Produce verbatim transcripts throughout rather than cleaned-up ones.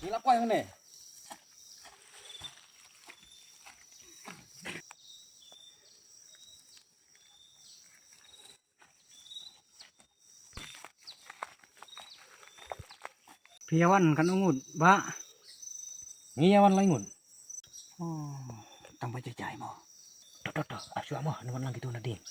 Ngi la poi hangne. Phi ïa wan katno ngut, Bah? Ngi ïa wan lai ngut. Oh, tang ba jai jai mo. To, to, to, ah, shuwa mo, ngi wan lang kito nadien.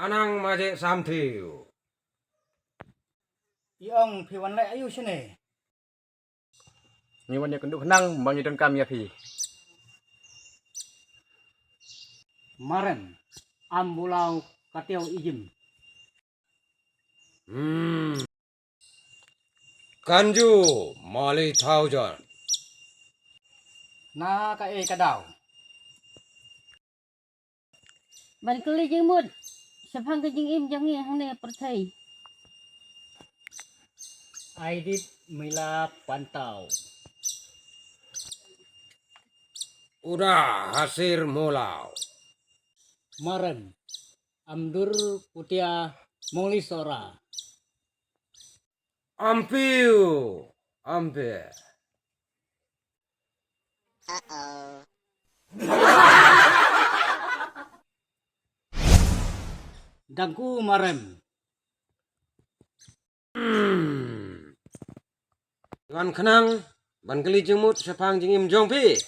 Anang maje samthiu. I ong phi wan leh ayu shane? Ngi wan ïa kynduh khnang ba ngi donkam ïa phi. Maren, am bulaw ka tiaw ijim. Hmm. Kan ju mali thau jan. Na ka e ka daw. Ban kylli jingmut shaphang ka jingim jong ngi hangne pyrthei. Aidit mila pantau. Uda hasir mulau. Maren amdur kutia mongli sora. Ampiu, ampe. Dangku marem. Hmm. Wan khnang ban kylli jingmut shaphang jingim jong phi.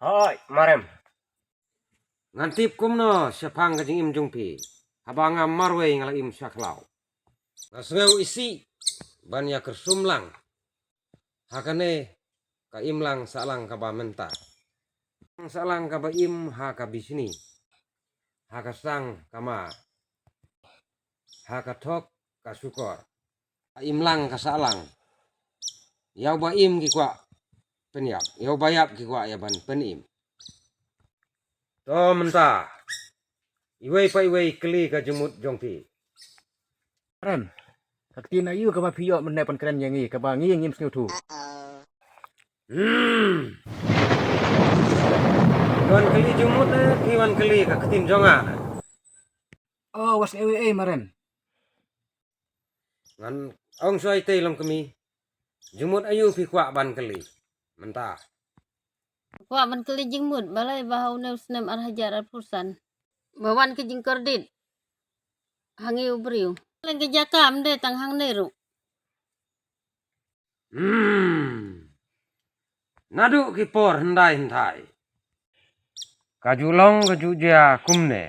Hoi, marem. Ngan tip kumno shaphang ka jingim jong phi haba nga marwei nga la im sha khlaw. Nga sngew isih ban ïa kyrsum lang ha kane ka imlang sahlang kaba mynta. Sahlang kaba im ha ka bishni, ha ka sang ka ma, ha ka thok ka shukor. Ka imlang ka sahlang. Ïa uba im ki kwah pynïap, ïa uba ïap ki kwah ïa ban pynim. To mynta iwei pa iwei kylli ka jingmut jong phi. Rem, ka ktien aïu kaba phi ïoh mynne pynkren ïa ngi kaba ngi ngim sngewthuh? Hmm. Wan kylli jingmut ne ki wan kylli ka ktien jong nga? Oh, was ewe e marem. Ngan ong shuwa itei long kmie. Jingmut aïu phi kwah ban kylli mynta? Kwah ban kylli jingmut balei ba ha une u snem ar hajar arphew san ba wan ka jingkordit ha ngi u briew. Leng ka jaka ym dei tang hangne ruh. Hmm. Naduh ki por hyndai hynthai ka ju long ka ju jia kumne.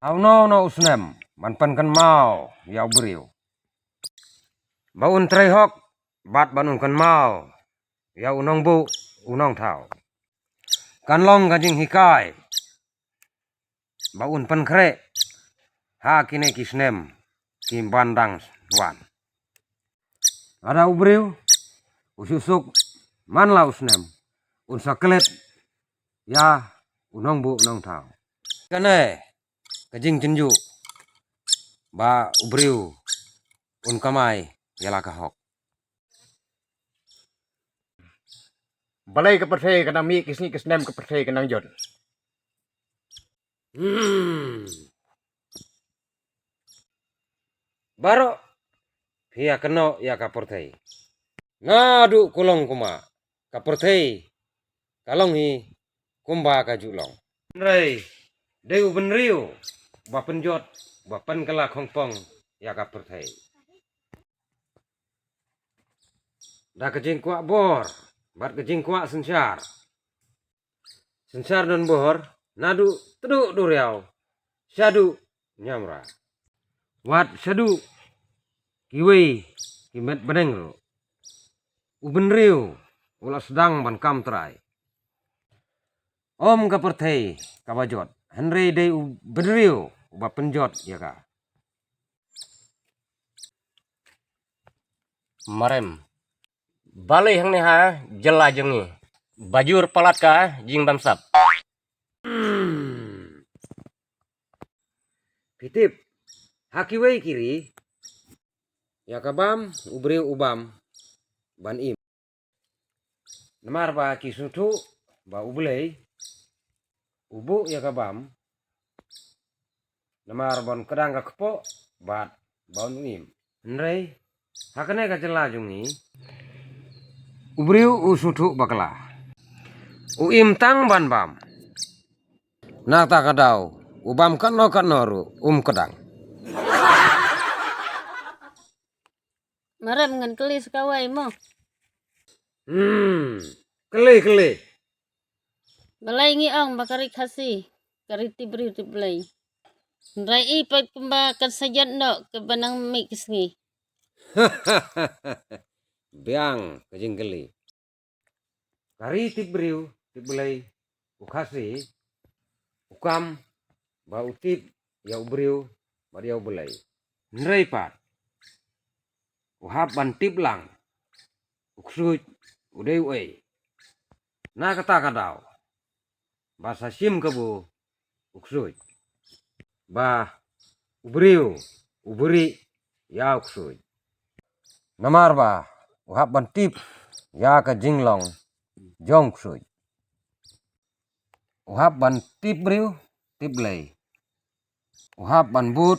Ha uno uno u snem ban pynkynmaw ïa u briew ba un trei hok bad ban un kynmaw ïa u nongbuh u nongthaw. Kan long ka jinghikai ba un pynkhreh ha kine ki snem ki ban dang wan. Lada u briew u suk suk man la u snem un sa klet ïa u nongbuh nongthaw. Kane ka jingjynjuh ba u briew un kamai ïa la ka hok. Balei ka pyrthei ka nang mih ki sngi ki snem ka pyrthei ka nang jot? Hmm. Baroh phi ïa kynnoh ïa ka pyrthei. Naduh kulong kumba ka pyrthei ka long hi kumba ka ju long. Hynrei dei u bynriew ba pynjot ba pynkylla khongpong ïa ka pyrthei da ka jingkwah bor bad ka jingkwah synshar. Synshar don bor naduh tduh duriaw shaduh ñiamra. Wat shaduh kiwei ki met bneng ruh. U bynriew u la sdang ban kam trai. Ym ka pyrthei kaba jot, hynrei dei u bynriew uba pynjot ïa ka. Marem. Balei hangne ha jylla jong ngi ba jur palat ka jingbamsap? Phi tip, ha kiwei ki ri, ïa ka bam u briew u bam ban im. Namar ba ki sngewthuh ba U Blei u buh ïa ka bam namar ban kdang ka kpoh bad ban im. Hynrei ha kane ka jylla jong ngi, u briew u sngewthuh bakla. U im tang ban bam. Na kata ka daw, u bam katno katno ruh um kdang. Marem, ngan kylli sa kawei mo. Hmm, kylli, kylli. Balei ngi ong ba ka ri Khasi ka ri tip briew tip Blei? Hynrei i pat kumba kan sa jot noh kaba nang mih ka sngi. Biang ka jingkylli. Ka ri tip briew tip Blei, u Khasi u kam ba u tip ïa u briew bad ïa U Blei. Hynrei pat u hap ban tip lang u ksuid u dei uei. Na kata ka daw ba sa shim kabu u ksuid, ba u briew u buri ïa u ksuid. Namar ba u hap ban tip ïa ka jinglong jong u ksuid. U hap ban tip briew tip Blei. U hap ban bud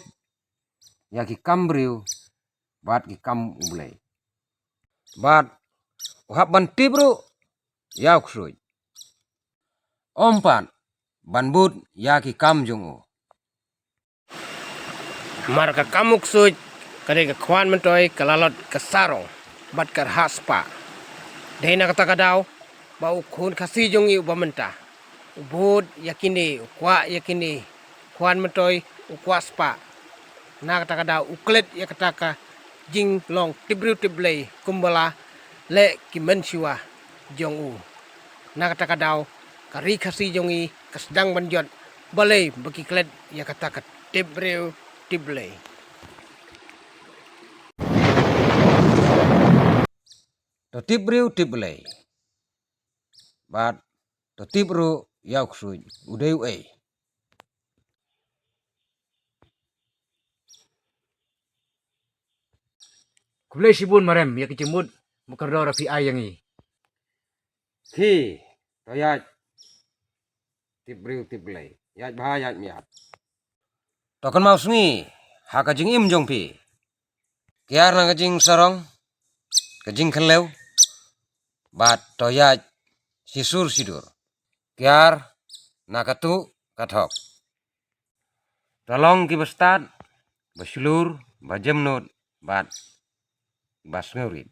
ïa ki kam briew bad ki kam U Blei. Bad u hap ban tip ruh ïa u ksuid. Ym pat ban bud ïa ki kam jong u. Mar ka kam u ksuid ka dei ka khwan myntoi, ka lalot ka sarong bad ka rhah spah. Dei na kata ka daw ba u khun Khasi jong ngi uba mynta u bud ïa kine, u kwah ïa kine, khwan myntoi, u kwah spah. Na kata ka daw u klet ïa kata ka jinglong tip briew tip Blei kumba la leh ki mynshuwa jong u. Na kata ka daw ka ri Khasi jong ngi ka sdang ban jot. Balei ba ki klet ïa kata ka tip briew tip Blei? To tip briew tip Blei bad to tip ruh ïa u ksuid u dei uei. Khublei shibun Marem ïa ki jingmut ba kordor phi ai ïa ngi. Phi to ïaid tip briew tip Blei, ïaid bha ïaid miat. To kynmaw sngi ha ka jingim jong phi. Kiar na ka jingsarong, ka jingkynlew bad to ïaid shisur shidur. Kiar na ka tuh ka thok. To long kiba stad, ba shlur, ba jemnud bad ba sngewrit.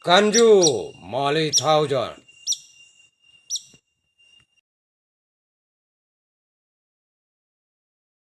Kanju Mali Thousand.